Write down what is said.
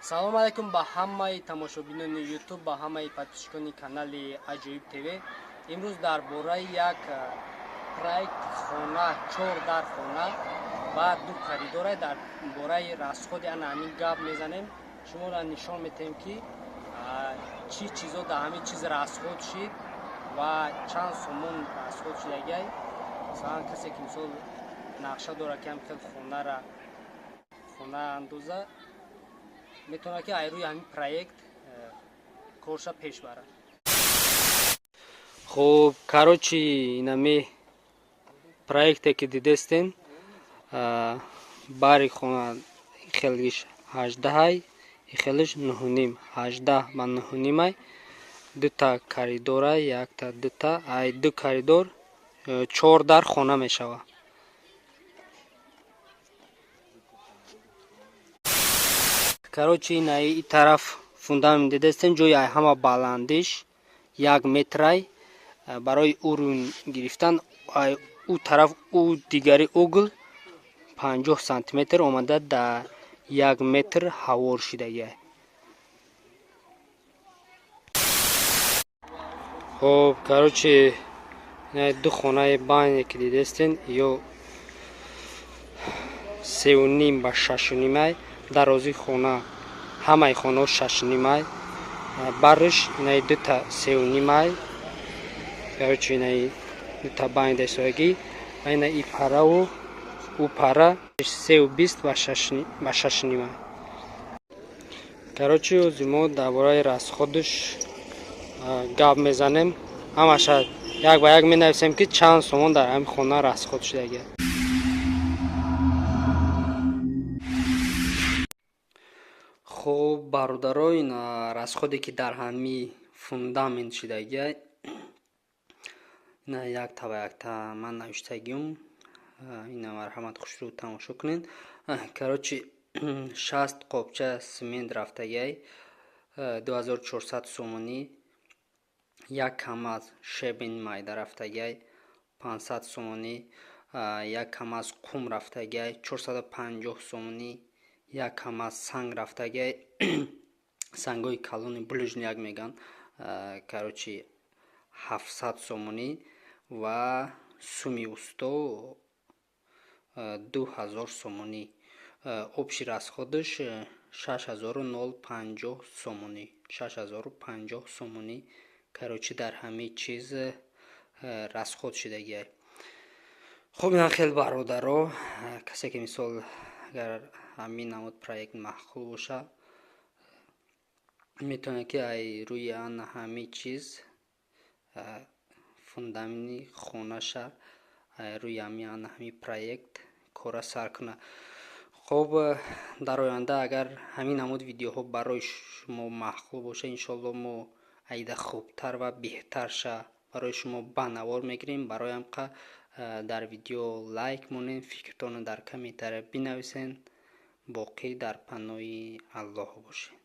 Салом алейкум ба ҳамаи тамошобинони Ютуб, ба ҳамаи подписчикони канали Аҷоиб ТВ. Имрӯз дар бораи як проект хона, чор дар хона ва ду коридора, дар бораи расходи ана ҳамин гап мезанем. Шуморо нишон метаҳем, ки чӣ чизо дар ҳамин чиз расход шид ва чанд сомон расход шидагиай. Масалан, касе ки мисол нақша дорад, ки ҳам хел хонара хона андоза, метавонад, ки ай рӯи ҳамин проект корша пеш барад. Хуб, короче, инами проекте ки дидестен, бари хона хелиш ҳаждаҳай, хелиш нуҳуним, 18 ба 9.5-ай. Дута коридора, якта, дута, ай ду коридор чор дар хона мешавад. Короче, ина и тараф фундамент дидестен, ҷои ай ҳама баландиш 1 метрай. Барои уровень гирифтан ай ӯ тараф, ӯ дигари угл 50 сантиметр омада, дар 1 метр ҳавор шидагиай. Хоб, короче, ду хонаи бане ки дидестен, ё 3.5 ба 6.5-ай дарозии хона, ҳамаи хонаҳо 6.5-ай. Барш инаи дута 3.5-ай. Короче, инаи дута бани дастогӣ ва ина и параву ӯ пара 3.20 ба 6.5-ай. Короче, ози мо дар бораи расходаш гап мезанем. Ҳамаша як ба як менависем, ки чанд сомон дар ҳамин хона расход шудагиа. Хуб, бародаро, ин расходе ки дар ҳами фундамент шудагиа, ина якта ба якта ман навиштагиюм. Ина марҳамат, хушрӯ тамошо кунед. Короче, 60 қобча смент рафтагиай, 2400 сомонӣ. Як камаз щебень майда рафтагиай, 500 сомонӣ. Як камаз қум рафтагиай, 450 сомонӣ. Як камаз санг рафтагиай, сангҳои калони булыжник мегӯянд, короче, 700 сомонӣ. Ва суми усто 2000 сомонӣ. Общий расходаш 6050 сомонӣ, 6050 сомонӣ. Короче, дар ҳамин чиз расход шудагиай. Хуб, ина хел, бародаро, касе ки мисол агар ҳамин намуд проект маъқул боша, метавонад, ки ай рӯи ана ҳамин чиз фундаменти хонаша ай рӯи ҳамин ана ҳамин проект кора сар кунад. Хуб, дар оянда агар ҳамин намуд видеоҳо барои шумо маъқул боша, иншоалло мо айда хубтар ва беҳтарша барои шумо ба навор мегирем. Барои ҳамқа дар видео лайк монед, фикртонро дар комментария бинависед. Боқӣ дар паноҳи Аллоҳ бошед.